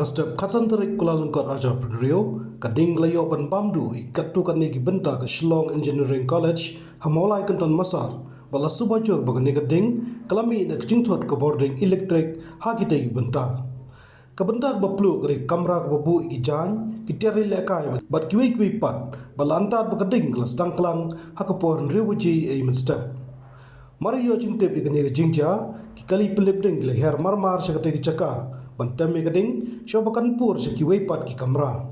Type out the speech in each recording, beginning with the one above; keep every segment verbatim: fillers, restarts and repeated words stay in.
Step khatsan tarik Kyllalyngkot arhajar arphew hynriew, ka ding ka la ïoh ban bam duh ïa katto katne ki bynta ka Shillong Engineering College ha Mawlai Kynton Massar, bad la suba jur ba kane ka ding ka la mih na ka jingthut ka bording elektrik ha kitei ki bynta. Ka bynta kaba pluh ka dei ka kamra kaba buh ïa ki jaiñ, ki tiar ri lehkai bad kiwei kiwei pat, bad la antad ba ka ding ka la sdang klang ha ka por hynriew baje ei mynstep. Mar ïa ïoh jingtip ïa kane ka jingjia, ki kali pynlip ding ki la hiar marmar sha katei ka jaka ban tem ïa ka ding, shuwa ba kan pur sha kiwei pat ki kamra.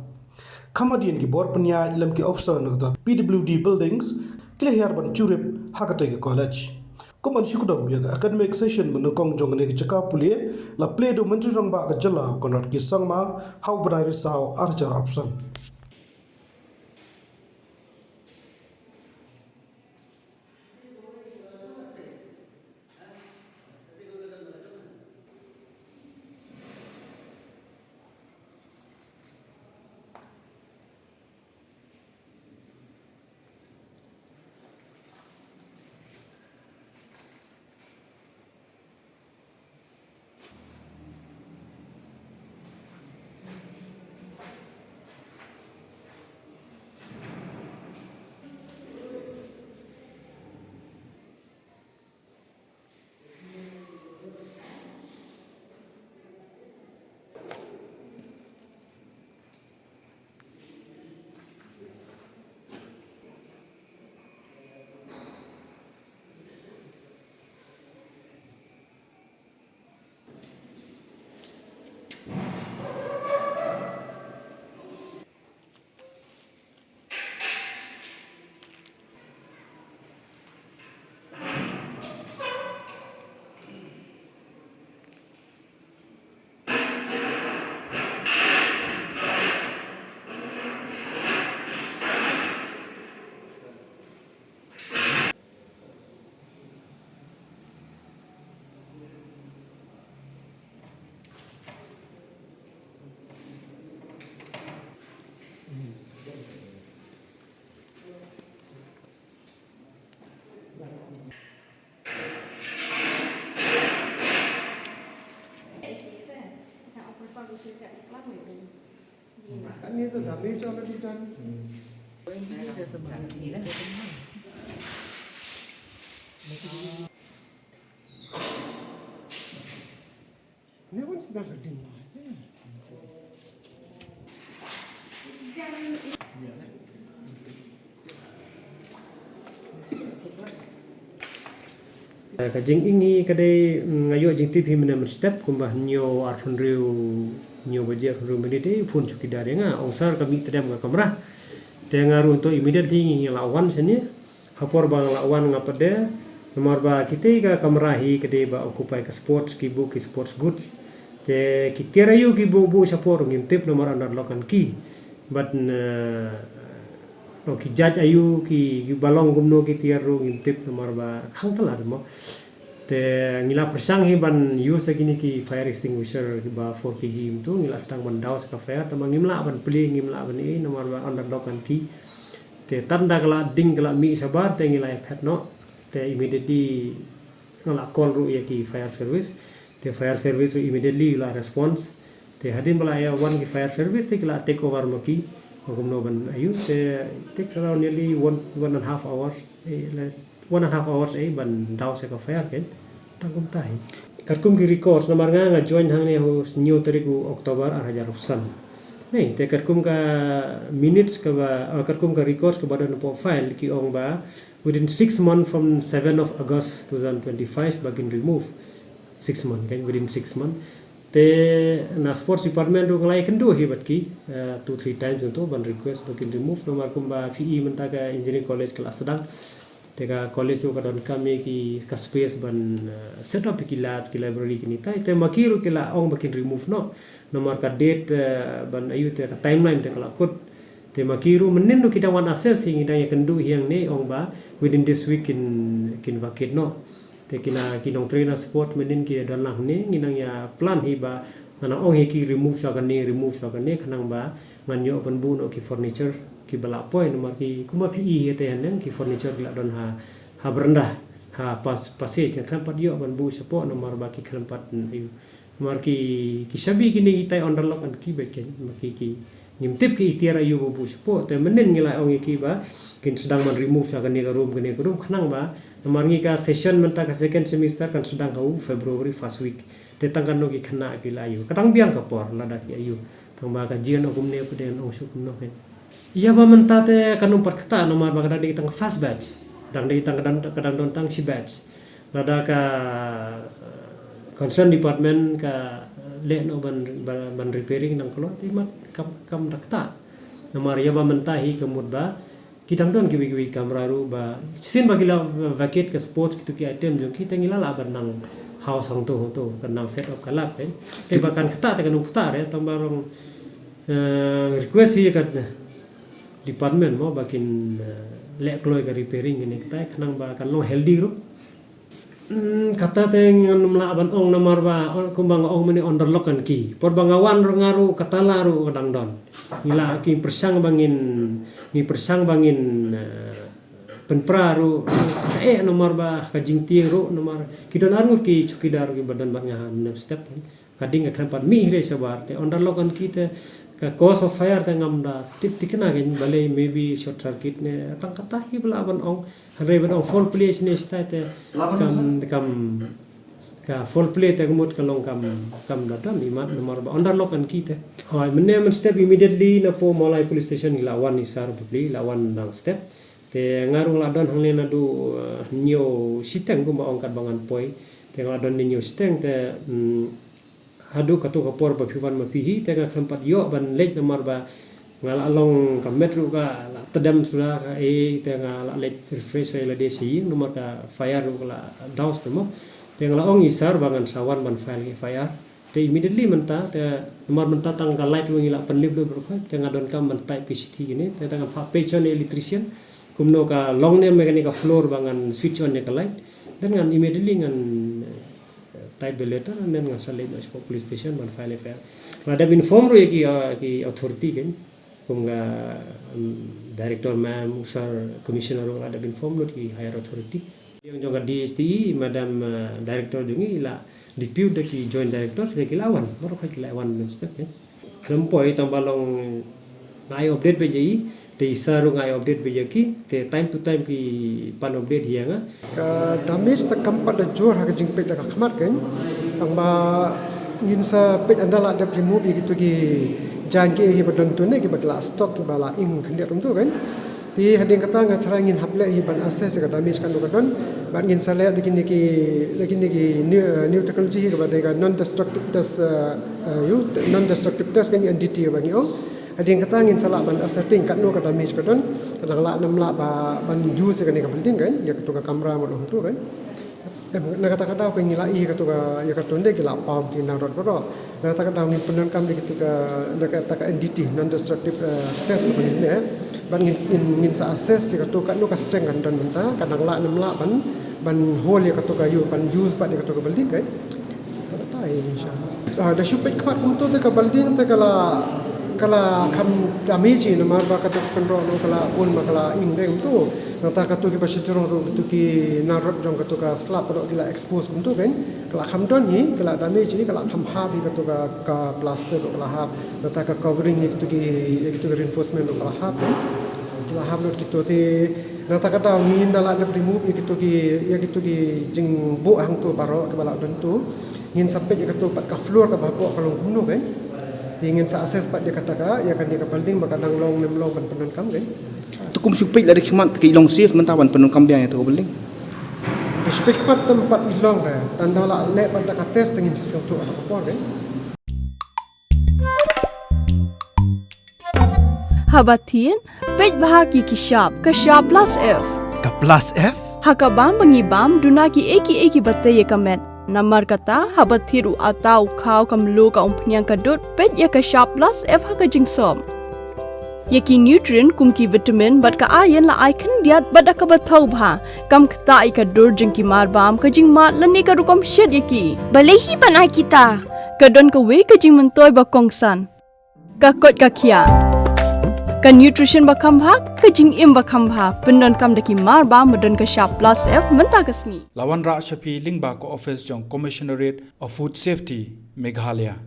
Kham hadien, ki bor pynïaid lem ki ophisar na ka tnat P W D Buildings ki la hiar ban jurip ha katei ka college. Kum ban shu kdew ïa ka academic session ba nyngkong jong kane ka jaka pule, la plie da u Myntri Rangbah ka jylla Conrad K Sangma ha u bnai Risaw arhajar arphew san. Ka jingim hi ka dei, mm, nga ïoh jingtip hi mynne mynstep kumba hynñiew arphew hynriew, hynñiew baje arphew hynriew minit, eh, phone chowkidar ïa nga, ong sir ka mih tdem ka kamra. Te nga ruh to immediately ngi la wan shane. Ha por ba nga la wan nga pat de, namar ba kitei ka kamra hi ka dei ba occupy ka sports, ki buh ki sports goods. Te ki tiar aïu ki buh buh shapoh ruh ngim tip namar under lock and key. Bad, eh, o ki jait aïu ki, kiba long kumno ki tiar ruh ngim tip namar ba khang tala de mo. Te ngi la pyrshang hi ban use ïa kine ki fire extinguisher kiba four K G kumto, ngi la sdang ban daw sha ka fire, tangba ngim lah ban plie, ngim lah ban ei namar ba under lock and key. Te tang da ka la ding ka la mih shabar te ngi la ïa phet noh. Te immediately nga la call ruh ïa ki fire service. Te fire service ruh immediately la response. Te hadien ba la ïa wan ki fire service te ki la take over ma ki. Ba kumno ban aïu te takes around nearly one, one and a half hours. Eh, like, one and a half hours, eh, ban daw sha ka fire, kan. Tang kumta hi. Katkum ki records, namar nga nga join hangne ha u hynñiew tarik u October arhajar arphew san. Nei, te katkum ka minutes kaba, eh, katkum ka records kaba don hapoh file ki ong ba within six months from seven of August two thousand twenty-five ba kin remove. Six months, kan, within six months. Te na sports department ruh nga la ïakynduh hi bad ki, eh, two, three times kumto ban request ba kin remove namar kumba phi i mynta ka engineering college ka la sdang. Te ka college ruh ka donkam ïa ki ka space ban, eh, set up ïa ki lab, ki library kine tai. Te ma ki ruh ki la ong ba kin remove noh. Namar ka date, eh, ban aïu te ka timeline te ka la kut. Te ma ki ruh mynnin ruh ki dang wan assess hi, ngi dang ïakynduh hi hangne ong ba within this week kin, kin vacate noh. Te kine ki nongtrei na sport mynnin ki don lang hangne, ngi nang ïa plan hi ba ngan ong hi ki remove sha kane, remove sha kane, khnang ba ngan ïoh ban buh noh ki furniture kiba la poi namar ki kumba phi i hi te hangne ki furniture ki la don ha, ha veranda, ha pas-, passage, ngan khlem pat ïoh ban buh shapoh namar ba ki khlem pat, mm, aïu, Namar ki, ki shabi kine kitai under lock and key beit kein. Namar ki, ki, ngim tip ki itiar aïu ba buh shapoh. Te mynnin ngi la ong ïa ki ba kin sdang ban remove sha kane ka room, kane ka room, khnang ba, namar ngi ka session mynta ka second semester kan sdang ha u February first week. Te tang kano ki khynnah ki la aïu. Ka dang biang ka por lada ki aïu. Tang ba ka jingong kumne pat, dei ban ong shuh kumno kein. Ïa ba mynta te kan ym pat ktah namar ba ka dang dei tang first batch. Dang dei tang, ka dang, ka dang don tang shi batch. Lada ka, eh, concern department ka leh noh ban, ban, ban repairing nang kloi, te mat kam, kam da ktah. Namar ïa ba mynta hi ka mut ba ki dang don kiwei kiwei kamra ruh ba shisien ba ki la vacate ka sports, kito ki item jong ki, te ngi la lah ban nang house hangto hangto, kan nang set up ka lab, eh. Te ba kan ktah te kan ym ktah re, tang ba long, eh, request hi ka department mo ba kin, eh, leh kloi ka repairing kine kitai, khnang ba kan long healthy ruh. Hmm, kata te ngan ym lah ban ong namar ba, kumba nga ong mynne, under lock and key. Por ba nga wan ruh, nga ruh, ka tala ruh ka dang don. Ngi la, ki pyrshang ba ngin, ngi pyrshang ba ngin, eh, pynpra ruh, eh, namar ba ka jingtieng ruh, namar ki don arngut ki chowkidar kiba don bad nga ha mynne step. Ka ding ka khlem pat mih hi re shabar, te under lock and key te ka cause of fire te ngam da tip thikna kein, balei maybe short circuit ne, tang kata hi ba lah ban ong. Hynrei ban ong foul play shane shatai te kam, kam, ka foul play te ka mut ka long kam, kam da don imat namar ba under lock and key te. Hooid, mynne mynstep immediately napoh Mawlai Police Station ngi la wan, i Sir Bapli la wan nang step. Te nga ruh nga la don hangne naduh, eh, hynñiew shiteng kumba ong katba ngan poi. Te nga la don hynñiew shiteng te, mm, haduh kato ka por ba phi wan ma phi hi, te nga khlem pat ïoh ban leit namar ba nga la long ka met ruh ka la tdem suda ka, eh, te nga la leit refresh ïa lade sha ïing namar ka fire ruh ka la douse te mo. Te nga la ong i Sir ba ngan sa wan ban file ka F I R. Te immediately mynta, te namar mynta tang ka light ruh ngi la pynlip lut baroh khoit, te nga donkam ban type ki shithi kine, te tang ngan phah page on electrician, kumno ka long ne em kane ka floor ba ngan switch on ïa ka light. Then ngan immediately ngan, eh, type the letter and then ngan sa leit noh shapoh police station ban file F I R. Nga la dep inform ruh ïa ki, ah, ki authority kein. Kum ka, um, director ma'am, u Sir Commissioner ruh nga la dep inform lut ki higher authority. Jong ka D S T E, madam, ah, director jong ngi la dispute da ki joint director, te ki la wan. Baroh khoit ki la wan mynstep kein. Khlem poi tang ba long nga ai update beit ïa i, te i Sir ruh nga ai update beit ïa ki, te time to time ki pan update ïa nga. Ka damage te kam pat da jur ha ka jingpeit da ka khmat kein. Tang ba ngin sa peit ynda la dep remove ïa kito ki jaiñ kiei kiba don tune, kiba ki la stock, kiba la ing khyndiat kumto kein. Te hadien kata nga tharai ngin hap leh hi ban assess ïa ka damage kano ka don. Bad ngin sa leh da kine ki, da kine ki new, eh, new technology hi kaba dei ka non destructive test, eh, eh, ïa u, non destructive test kein, N D T ba ngi ong. Hadien kata ngin sa lah ban ascertain katno ka damage ka don, ka dang lah ne em lah ba, ban use ïa kane ka building kein, ïa kato ka kamra mo long to kein. Em, na kata ka daw kein ngi la ïohi kato ka, ïa kato ne ki la paw ki nang rot baroh. Na kata ka daw ngin pyndonkam da kato ka, da kata ka N D T, non destructive, eh, test kaba ngin leh. Bad ngin, ngin, ngin sa assess ïa kato katno ka strength kan don mynta, ka dang lah ne em lah ban, ban hold ïa kato ka, ïa u, ban use pat ïa kato ka building kein. Kata ai, insha Allah. Ah, da shu peit khmat kumto te ka building te ka la, ka la kham damage hi namar ba kato ka kynroh ruh ka la bun ba ka la ing dei kumto. Nangta kato kiba shajrong ruh kato ki nang rot jong kato ka slab ruh ki la expose kumto kein. Ka la kham don hi, ka la damage hi, ka la kham hap hi kato ka, ka plaster ruh ka la hap. Nangta ka covering hi kato ki, ïa kato ki reinforcement ruh ka la hap kein. Ki la hap lut kito te, nangta ka daw ngin da la dep remove ïa kito ki, ïa kito ki jingbuh hangto baroh kiba la don to. Ngin sa peit ïa kato pat ka floor kaba hapoh ka long kumno kein. Te ngin sa assess pat ïa kata ka, ïa kane ka building ba ka dang long ne em long ban pyndonkam kein. To kum shu peit lada khmat ka i long safe mynta ban pyndonkam biang ïa kato ka building. Te shu peit khmat te em pat i long re. Tang da la leh pat da ka test te ngin sa sngewthuh ha ka por kein. Haba thied, peit bha ki ki shap, ka shap plus F. Ka plus F? Ha ka bam ba ngi bam, duna kiei kiei kiba tei ïa ka met. Namar kata, haba thied u atta, u khaw, ka mluh, ka umphniang, ka dud, peit ïa ka shap plus F ha ka jingsop. Ïa ki nutrient kum ki vitamin bad ka iron la ai khyndiat bad da kaba thaw bha. Kam ktah ïa ka dur jong ki mar bam, ka jingmad lane ka rukom shet ïa ki. Balei hi ban ai kita? Ka don kawei ka jingmyntoi ba kongsan. Ka koit ka khiah. Ka nutrition ba kham bha, ka jingim ba kham bha, pyndonkam da ki mar ba ma don ka shap plus F mynta ka sngi. La wanrah sha phi lyngba ka office jong Commissionerate of Food Safety, Meghalaya.